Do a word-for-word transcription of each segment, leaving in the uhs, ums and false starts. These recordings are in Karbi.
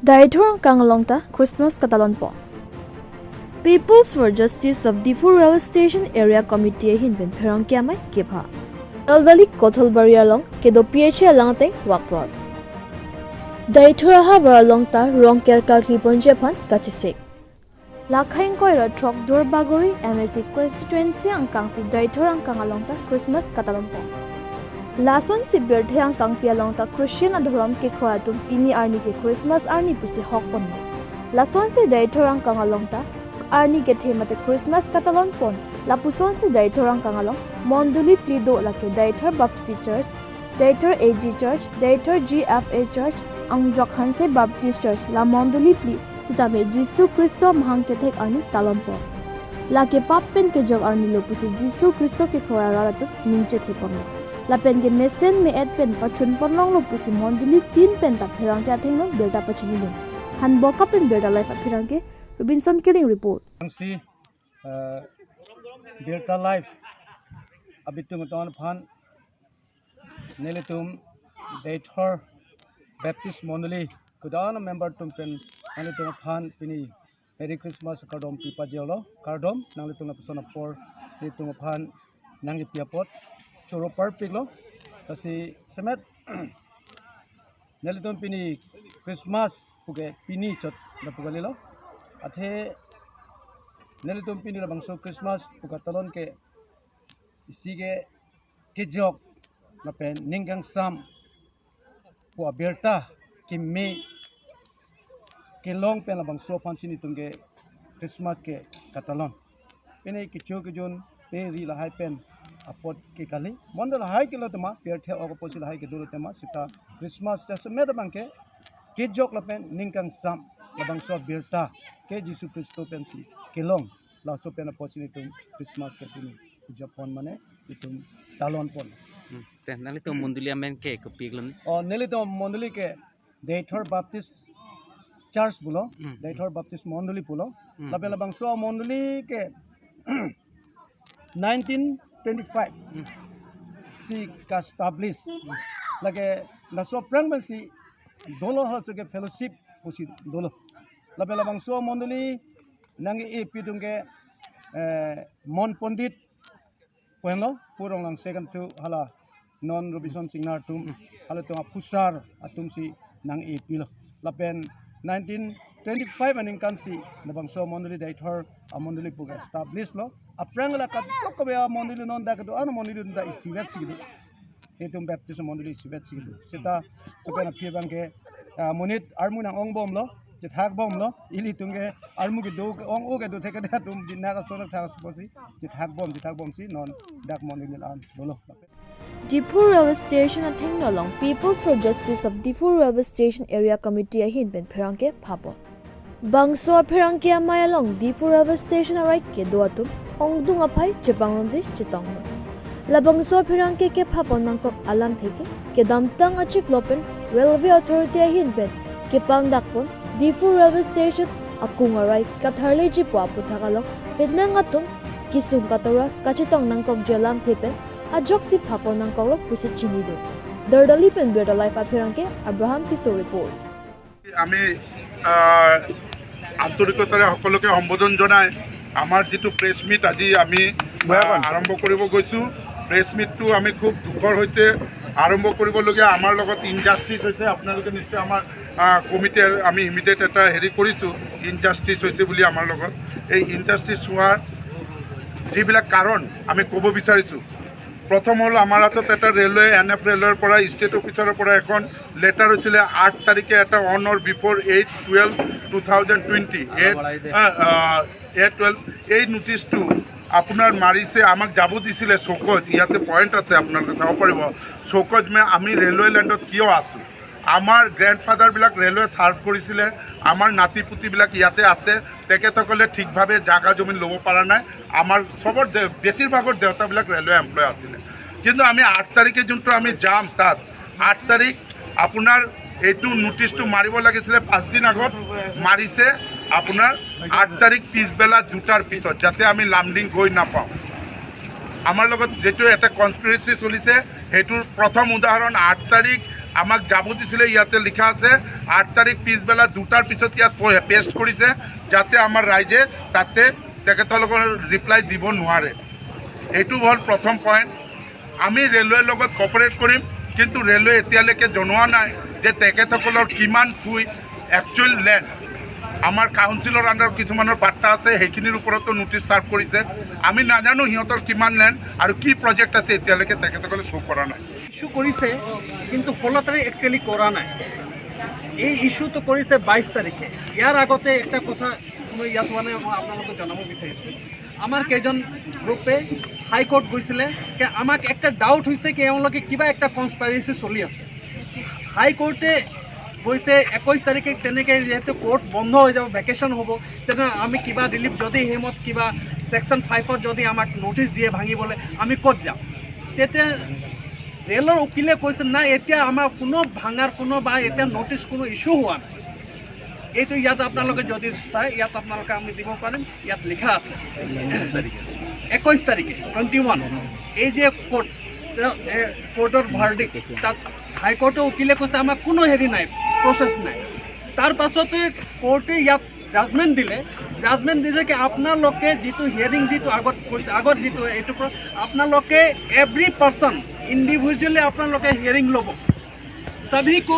Deithor angkang along ta Christmas katalon pon. People's for Justice of Diphu Railway Station Area Committee ahin pen pherangke amei kepha. Elderly Kothalbari along kedo P H A alang ateng wakrot. Deithor ahavar along ta rong kerkar kli ponji aphan kachesik. Lakhai ingkoi ra throk Duarbagori M A C constituency angkangpi Deithor angkang along ta Christmas katalon pon. Lasonsi birthe angkangpi along ta Christian adhorom kekroi atum pini arni ke Christmas arni pusi hok ponlo. Lasonsi Deithor angkang along ta arni kethe mate Christmas katalon pon. Lapusonsi Deithor angkang along mondoli phli do, lake Deithor Baptist Church, Deithor A G Church, Deithor G F A Church, Angjok Hanse Baptist Church, la mondoli phli sitame Jisu Khristo mahang kethek arni talon pon. Lake pap pen kejok arni lo pusi Jisu Khristo kekroi arat atum ning chethe ponlo. Lapen ke mesen me-et pen pachun ponlonglo pusi mondoli tin pen ta pherangke athengno birta pachinilo. Hanbokap pen Birta Live apherangke Robinson Killing report. Angsi, eh, Birta Live abitung ton aphan nelitum Deithor Baptist Mondoli kuda-an member atum pen nanglitum aphan pini Merry Christmas kardom pi pajirlo. Kardom, nanglitum lapuson apor nelitum aphan nangkepi apot choro parpiklo. Lasi semet nelitum pini Christmas puke pini chot lapu kalilo. Athe nelitum pini labangso Christmas pu katalon ke isi ke kejok lapen ning kangsam pu abirta keme kelong pen labangso aphansi nelitum ke Christmas ke katalon. Pini kecho kejun pe ri lahai pen apot ke kali. Bonta lahai kelo tema, pirthe ok apotsi lahai kedo lo tema, seta Christmas ta semet abang ke kejok lapen ning kangsam labangso abirta ke Jisu Khristo pensi kelong. Laso pen apotsi nelitum Christmas ke pini ujapan mane nelitum talon pon. Hmm. Te, nanglitum mondoli amen ke kopi klem ni? Oh, nelitum mondoli ke Deithor Baptist Church pulo, Hmm. Deithor Baptist Mondoli pulo. Hmm. Lapen labangso mondoli ke nineteen twenty-five Hmm. si ka-establish. Lake laso aphrang pensi dolo, halaso ke fellowship pusi dolo. Lapen labangso mondoli nang-e-pi atum ke, eh, Mon Pandit pu henlo, pu Ronglangse kanthu hala non Robinson Singnar atum, halatum aphusar atumsi nang-e-pilo. Lapen nineteen twenty-five aningkansi labangso mondoli Deithor amondoli pu ke-establish lo. Aphrang la kadokave amondoli non dak do-an amondoli ta isivetsi kedo. Itum Baptist mondoli isivetsi kedo. Seta laso pen aphi abang ke, ah, monit armu nang-ongbomlo, chethakbomlo, ilitum ke armu kedo ke ong-o kedo thek kedo atum bina kasonak thak suposi chethakbom, chethakbomsi non dak mondoli an dolo. Diphu Railway Station athengno along People's for Justice of Diphu Railway Station Area Committee ahin pen pherangke phapon. Bangso apherangke amei along Diphu Railway Station arai kedo atum ongdung aphai chepangrumji chetonglo. Labangso apherangke kephapon nangkok alamthe ke kedamtang achiklo pen Railway Authority ahin pen kepangdakpon Diphu Railway Station akung arai katharleji pu aputhak along penang atum kesung katora kachetong nangkokji alamthe pen ajoksi phapon nangkoklo pusi chinido. Dardali pen Birta Live apherangke Abraham Tisso report. আমি, আহ, আন্তৰিকতাৰে সকলোকে সম্বোধন জনাই আমাৰ যিটো press meet আজি আমি, আহ, আৰম্ভ কৰিব গৈছোঁ। প্ৰেছ মিটটো আমি খুব দুখৰ সৈতে আৰম্ভ কৰিবলগীয়া, আমাৰ লগত ইনজাষ্টিচ হৈছে। আপোনালোকে নিশ্চয় আমাৰ, আহ, কমিটিয়ে আমি ইমিডিয়েট এটা হেৰি কৰিছোঁ, ইনজাষ্টিচ হৈছে বুলি আমাৰ লগত। এই ইনজাষ্টিচ হোৱাৰ যিবিলাক কাৰণ আমি ক'ব বিচাৰিছোঁ, প্ৰথম হ'ল আমাৰ হাতত এটা ৰেলৱে, এন এফ ৰেলৱেৰ পৰা, ষ্টেট অফিচাৰৰ পৰা এখন লেটাৰ হৈছিলে আঠ তাৰিখে, এটা on or before eight twelve two thousand twenty, eight, uh, uh, eight twelve. এই নটিচটো আপোনাৰ মাৰিছে, আমাক যাব দিছিলে চৌকজ, ইয়াতে পইণ্ট আছে আপোনালোকে চাব পাৰিব। চৌকজ মে আমি ৰেলৱে লাইনত কিয় আছোঁ, আমাৰ গ্ৰেণ্ডফাদাৰবিলাক ৰেলৱে ছাৰ্ভ কৰিছিলে, আমাৰ নাতি পুতিবিলাক ইয়াতে আছে, তেখেতসকলে ঠিকভাৱে জাগা জমিন ল'ব পৰা নাই। আমাৰ চবৰ দে-, বেছিভাগৰ দেউতাবিলাক ৰেলৱে এমপ্লয় আছিলে, কিন্তু আমি আঠ তাৰিখে যোনটো আমি যাম তাত, আঠ তাৰিখ আপোনাৰ এইটো নটিচটো মাৰিব লাগিছিলে পাঁচদিন আগত, মাৰিছে আপোনাৰ আঠ তাৰিখ পিছবেলা দুটাৰ পিছত, যাতে আমি লামডিং গৈ নাপাওঁ। আমাৰ লগত যিটো এটা কনস্পিৰেচি চলিছে, সেইটোৰ প্ৰথম উদাহৰণ আঠ তাৰিখ আমাক যাব দিছিলে, ইয়াতে লিখা আছে আঠ তাৰিখ পিছবেলা দুটাৰ পিছত ইয়াত পেষ্ট কৰিছে, যাতে আমাৰ ৰাইজে তাতে তেখেতসকলৰ ৰিপ্লাই দিব নোৱাৰে। এইটো হ'ল প্ৰথম পইণ্ট। আমি ৰেলৱেৰ লগত কপাৰেট কৰিম, কিন্তু ৰেলৱে এতিয়ালৈকে জনোৱা নাই যে তেখেতসকলৰ কিমান ফুট একচুৱেল লেণ্ড। আমাৰ কাউন্সিলৰ আণ্ডাৰত কিছুমানৰ পাট্টা আছে, সেইখিনিৰ ওপৰতো নটিচ চাৰ্ভ কৰিছে। আমি নাজানো সিহঁতৰ কিমান লেণ্ড আৰু কি প্ৰজেক্ট আছে, এতিয়ালৈকে তেখেতসকলে শ্ব' কৰা নাই। ইছ্যু কৰিছে, কিন্তু ষোল্ল তাৰিখ একচুৱেলি কৰা নাই। এই ইছ্যুটো কৰিছে বাইছ তাৰিখে। ইয়াৰ আগতে একটা কথা মই ইয়াত মানে মই আপোনালোকক জনাব বিচাৰিছোঁ। আমাৰ কেইজন গ্ৰুপে হাই কোৰ্ট গৈছিলে, কি আমাক একটা ডাউট হৈছে কি এওঁলোকে কিবা একটা কনস্পাইৰেচি চলি আছে। হাই কোৰ্টে কৈছে একৈছ তাৰিখে তেনেকে যিহেতু কোৰ্ট বন্ধ হৈ যাব, ভেকেশ্যন হ'ব, তেনে আমি কিবা ৰিলিফ যদি সেই মত কিবা ছেকশ্যন ফাইভত যদি আমাক নটিচ দিয়ে ভাঙিবলৈ, আমি ক'ত যাম? তেতিয়া ৰেলৰ উকিলে কৈছে নাই, এতিয়া আমাৰ কোনো ভাঙাৰ কোনো বা এতিয়া নটিচ কোনো ইছ্যু হোৱা নাই। এইটো ইয়াত আপোনালোকে যদি চাই, ইয়াত আপোনালোকে আমি দিব পাৰিম, ইয়াত লিখা আছে একৈছ তাৰিখে টুৱেণ্টি ওৱান, এই যে কোৰ্ট, কোৰ্টৰ ভাৰ্ডিক, তাত হাইকোৰ্টৰ উকিলে কৈছে আমাৰ কোনো হেৰি নাই, প্ৰচেছ নাই। তাৰ পাছতে কোৰ্টে ইয়াত জাজমেণ্ট দিলে, জাজমেণ্ট দিছে কি আপোনালোকে যিটো হিয়াৰিং যিটো আগত কৈছে, আগত যিটো এইটো প্ৰ- আপোনালোকে এভৰি পাৰ্চন ইণ্ডিভিজুৱেলি আপোনালোকে হিয়াৰিং ল'ব। सभी को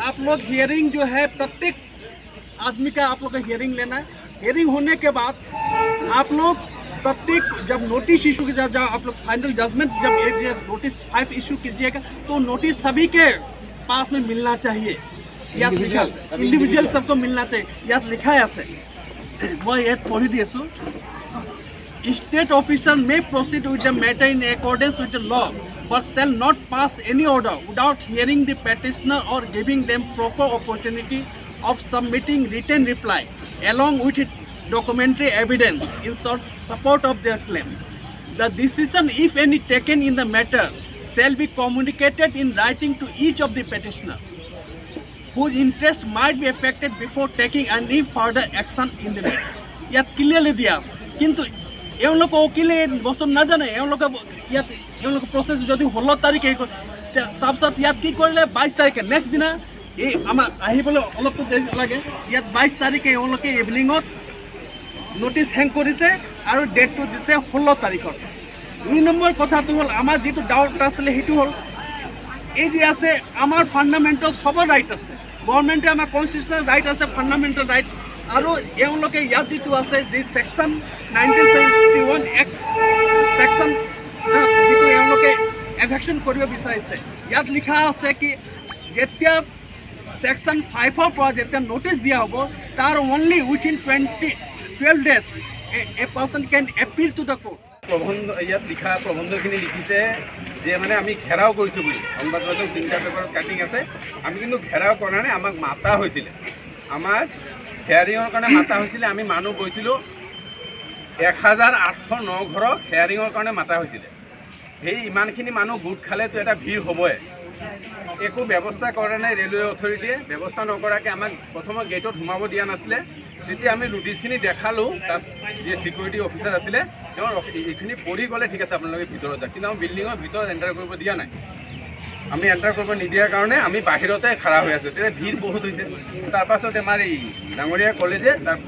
आप लोग हियरिंग जो है प्रत्येक आदमी का आप लोग का हियरिंग लेना है। हियरिंग होने के बाद आप लोग प्रत्येक जब नोटिस इशू की जब, जब आप लोग फाइनल जजमेंट जब ये नोटिस फाइव इशू कीजिएगा तो नोटिस सभी के पास में मिलना चाहिए। ইয়াত লিখা আছে ইণ্ডিভিজুৱেল সবকো মিলনা চাহিয়ে। ইয়াত লিখাই আছে, মই ইয়াত পঢ়ি দি আছোঁ। State officer may proceed with the matter in accordance with the law, but shall not pass any order without hearing the petitioner or giving them proper opportunity of submitting written reply along with documentary evidence in sor- support of their claim. The decision, if any, taken in the matter shall be communicated in writing to each of the petitioner whose interest might be affected before taking any further action in the matter. ইয়াত ক্লিয়াৰলি দিয়া আছে, কিন্তু এওঁলোকে উকিলে এই বস্তু নাজানে। এওঁলোকে ইয়াত এওঁলোকে প্ৰচেছ যদি ষোল্ল তাৰিখে ক- তে- তাৰপিছত ইয়াত কি কৰিলে, বাইছ তাৰিখে নেক্সট দিনা এই আমাৰ আহিবলৈ অলপতো দেৰি লাগে। ইয়াত বাইছ তাৰিখে এওঁলোকে ইভিনিঙত নটিচ হেং কৰিছে আৰু ডেটটো দিছে ষোল্ল তাৰিখত। দুই নম্বৰ কথাটো হ'ল, আমাৰ যিটো ডাউট আছিলে সেইটো হ'ল, এই যে আছে আমাৰ ফাণ্ডামেণ্টেল সবৰ ৰাইট আছে, গভৰ্ণমেণ্টে আমাৰ কনষ্টিটিউচনেল ৰাইট আছে, ফাণ্ডামেণ্টেল ৰাইট। আৰু এওঁলোকে ইয়াত যিটো আছে যি section nineteen seventy one act section যিটো এওঁলোকে এফেকশ্যন কৰিব বিচাৰিছে, ইয়াত লিখা আছে কি যেতিয়া ছেকশ্যন ফাইভৰ পৰা যেতিয়া নটিচ দিয়া হ'ব, তাৰ only within twenty twelve days a person কেন এপিল টু দ্য কোৰ্ট। প্ৰবন্ধ ইয়াত লিখা প্ৰবন্ধখিনি লিখিছে যে মানে আমি ঘেৰাও কৰিছোঁ বুলি। সংবাদ মাধ্যম তিনিটা পেপাৰত কাটিং আছে। আমি কিন্তু ঘেৰাও কৰা নাই, আমাক মাতা হৈছিলে। আমাক হিয়াৰিঙৰ কাৰণে মাতা হৈছিলে। আমি মানুহ গৈছিলোঁ, এক হাজাৰ আঠশ ন ঘৰক হিয়াৰিঙৰ কাৰণে মাতা হৈছিলে। সেই ইমানখিনি মানুহ গোট খালেতো এটা ভিৰ হ'বই। একো ব্যৱস্থা কৰা নাই ৰেলৱে অথৰিটিয়ে। ব্যৱস্থা নকৰাকৈ আমাক প্ৰথমে গেটত সোমাব দিয়া নাছিলে। যেতিয়া আমি নটিচখিনি দেখালোঁ, তাত যে ছিকিউৰিটি অফিচাৰ আছিলে, তেওঁ এইখিনি পঢ়ি ক'লে, "ঠিক আছে, আপোনালোকে ভিতৰত যাওক।" কিন্তু আমাৰ বিল্ডিঙৰ ভিতৰত এণ্টাৰ কৰিব দিয়া নাই। আমি এণ্টাৰ কৰিব নিদিয়াৰ কাৰণে আমি বাহিৰতে খাৰা হৈ আছোঁ। তেতিয়া ভিৰ বহুত হৈছে। তাৰপাছত আমাৰ এই ডাঙৰীয়া ক'লে যে তাৰ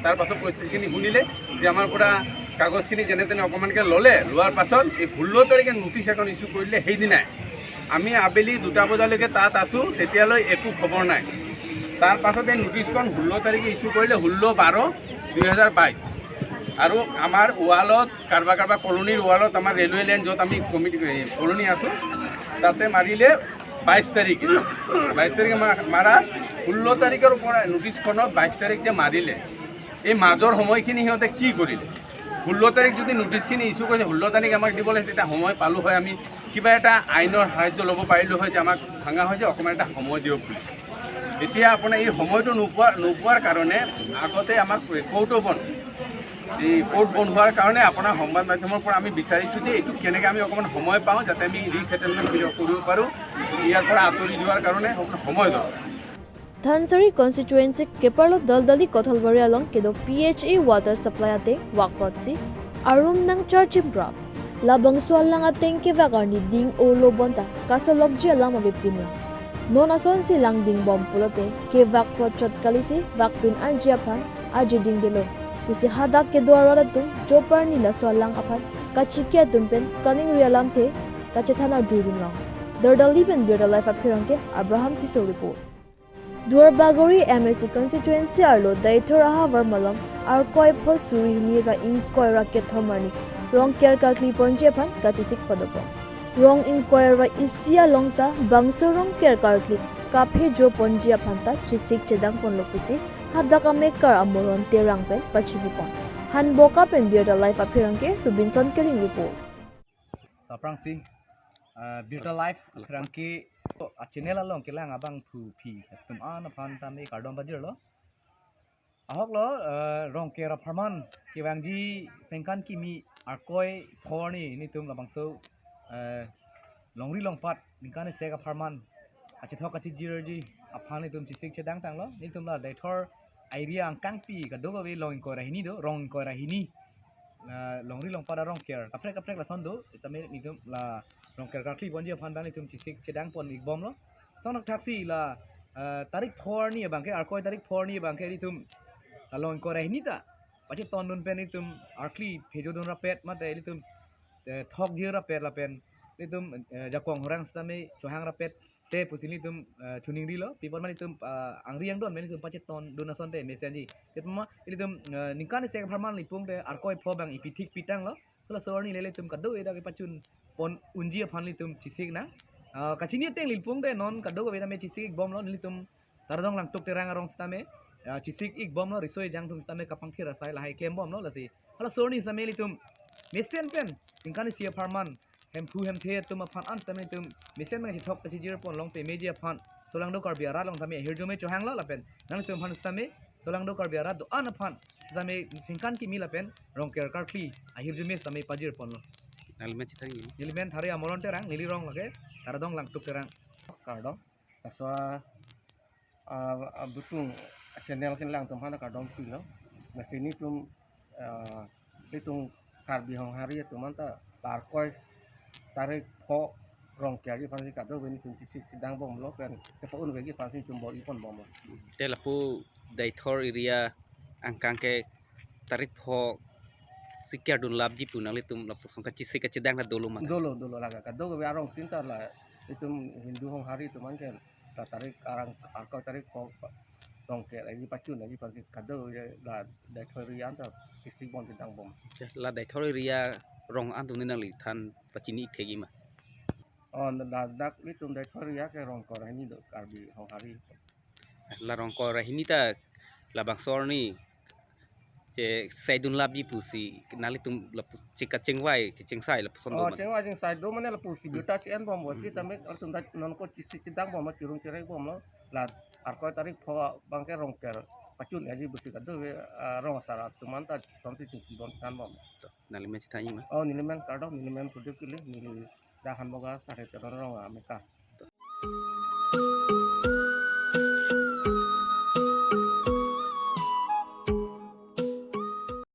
তাৰ পাছত পৰিস্থিতিখিনি শুনিলে যে আমাৰ পৰা কাগজখিনি যেনে তেনে অকণমানকৈ ল'লে। লোৱাৰ পাছত এই ষোল্ল তাৰিখে নটিচ এখন ইছ্যু কৰিলে। সেইদিনাই আমি আবেলি দুটা বজালৈকে তাত আছোঁ, তেতিয়ালৈ একো খবৰ নাই। তাৰ পাছত এই নটিচখন ষোল্ল তাৰিখে ইছ্যু কৰিলে, ষোল্ল বাৰ দুই হাজাৰ বাইছ। আৰু আমাৰ ৱালত, কাৰোবাৰ কাৰোবাৰ কলনীৰ ৱালত, আমাৰ ৰেলৱে লাইন য'ত আমি কমিটি, এই কলনী আছোঁ, তাতে মাৰিলে বাইছ তাৰিখে। বাইছ তাৰিখে মা- মাৰা, ষোল্ল তাৰিখৰ পৰা নটিচখনত বাইছ তাৰিখ যে মাৰিলে, এই মাজৰ সময়খিনি সিহঁতে কি কৰিলে? ষোল্ল তাৰিখ যদি নটিচখিনি ইছ্যু কৰিছে, ষোল্ল তাৰিখ আমাক দিব লাগিছে, তেতিয়া সময় পালোঁ হয়, আমি কিবা এটা আইনৰ সাহায্য ল'ব পাৰিলোঁ হয় যে আমাক ভাঙা হৈছে, অকণমান এটা সময় দিয়ক বুলি। এতিয়া আপোনাৰ এই সময়টো নোপোৱা নোপোৱাৰ কাৰণে আগতে আমাৰ কোৰ্টো বন্ধ, এই কোৰ্ট বন্ধ হোৱাৰ কাৰণে আপোনাৰ সংবাদ মাধ্যমৰ পৰা আমি বিচাৰিছোঁ যে এইটো কেনেকৈ আমি অকণমান সময় পাওঁ, যাতে আমি ৰিচেটেলমেণ্ট কৰিব পাৰোঁ। ইয়াৰ পৰা আঁতৰি যোৱাৰ কাৰণে অকণমান সময় দৰকাৰ। Dhansiri constituency keparlo Daldali Kothalbari along kedo P H E water supply ateng wakpotsi arum nangcharchimprap. Labangso alang ateng kevak arni ding-olo bonta kasolokji alam avepinlang. Non asonsi langding bom pulote kevak prochot kalisi vakpin anji aphan arjiding delo pusi hadak kedo arat atum joparni laso alang aphan kachiki atum pen kaningri alamthe kachethan ardudun long. Dardali pen Birta Live apherangke Abraham Tisso report. Duarbagori M A C constituency arlo Deithor ahavar malom Arkoi pho suri hini ra ingkoi ra kethom arni Rongker karkli ponji aphan kachesik padopon. Rong ingkoi ra isi along ta bangso Rongker karkli kaphe jo ponji aphan ta chesik chedang ponlo pusi hadak amekar Amoron Terang pen pachinipon. Hanboka pen Birta Live apherangke Robinson Killing report. Aphrangsi, ah, Birta Live apherangke a channel along kelang abangphu aphi atum an aphan tame kardom pajirlo. Ahoklo, ah, Rongker apharman kevangji sengkan kimi Arkoi pho arni nelitum labangso, ah, longri longpat ningkan isek apharman achethok achijirji aphan nelitum chesik chedang tanglo. Nelitum la Deithor area angkangpi kadokave long ingkoi ra hini do, rong ingkoi ra hini, ah, longri longpat a-Rongker kaprek kaprek lason do, tame nelitum la Rongker karkli ponji aphan abang nelitum chesik chedang pon-ik bomlo. Lason thakthaksi la, ah, tarik pho arni abangke, Arkoi tarik pho arni abangke nelitum la long ingkoi ra hini ta pachetondun pen nelitum arkli phejodun rapet mate nelitum, eh, thokjir rapet lapen nelitum, eh, jakong horang sitame chohang rapet te pusi nelitum, eh, chuningrilo. Pi apot ma nelitum, ah, angri angdon pen nelitum pachetondun asonte mesenji. Pi apot ma nelitum, eh, ningkan isek apharman neli pungte Arkoi pho abang ipithik pitanglo. Halaso arni le nelitum kadokave ta kepachun pon unji aphan nelitum chesik nang. Ah, kachini ateng neli pungte non kadokave tame chesik-ik bomlo, nelitum Taradong Langtuk Terang arong sitame, ah, chesik-ik bomlo, riso ejang atum sitame kapangthir asai lahai klem bomlo lasi. Halaso arni sitame nelitum mesen pen ningkan isi apharman Hemphu Hemphe atum aphan an sitame nelitum mesen pen chethok kachijir pon long pameji aphan Tolangdo Karbi arat along tame ahirjume chohanglo lapen nanglitum aphan sitame Tolangdo Karbi arat do-an aphan sitame sengkan kimi lapen Rongker karkli ahirjume sitame pajir ponlo. Nelimen chethan nelimen thari Amoron Terang, neli rong lake Taradong Langtuk Terang. Kardom. Laso a, a, a, butung channel kelang atum aphan kardom pilo. Lasi nelitum, ah, nelitum Karbi Honghari atum anta Arkoi tarik pho Rongker aphansi kadokave nelitum chesik chedang bomlo pen chepa-un-ikji aphansi nelitum bor-i pon bomlo. Te lapu Deithor area angkang ke tarik pho si kardun lapji pu nanglitum lapuson kachesik kachedang ta dolo ma? Dolo, dolo, lake kadokave arong tin ta la itum Hindu Honghari atum an ke la tarik arang Arkoi tarik pho Rongker aji pachun aji aphansi kadokave la Deithor area anta chesik bom chedang bom. Accha, la Deithor area rong an atum ne nangli than pachini-ik thekji ma? Oh, la dak nelitum Deithor area ke rong ingkoi ra hini do Karbi Honghari. La rong ingkoi ra hini ta labangso arni chesaidun lapji pusi nanglitum lapu cheka chengvai kechengsai lapuson do? Oh, ma chengvai chengsai do mane lapusi birta che-en bomlo, hmm, sitame nelitum ta non ko chesik chedang bomlo, chirung cherek bomlo. La Arkoi tarik pho abangke Rongker pachun aji pusi kadokave, ah, rong asar atum anta sonsi chingki bom than bom. To, nelimen chethan ma? Oh, nelimen kardom, nelimen Prodip Kili, neli dak Hanboka Sare Teron rong amekar.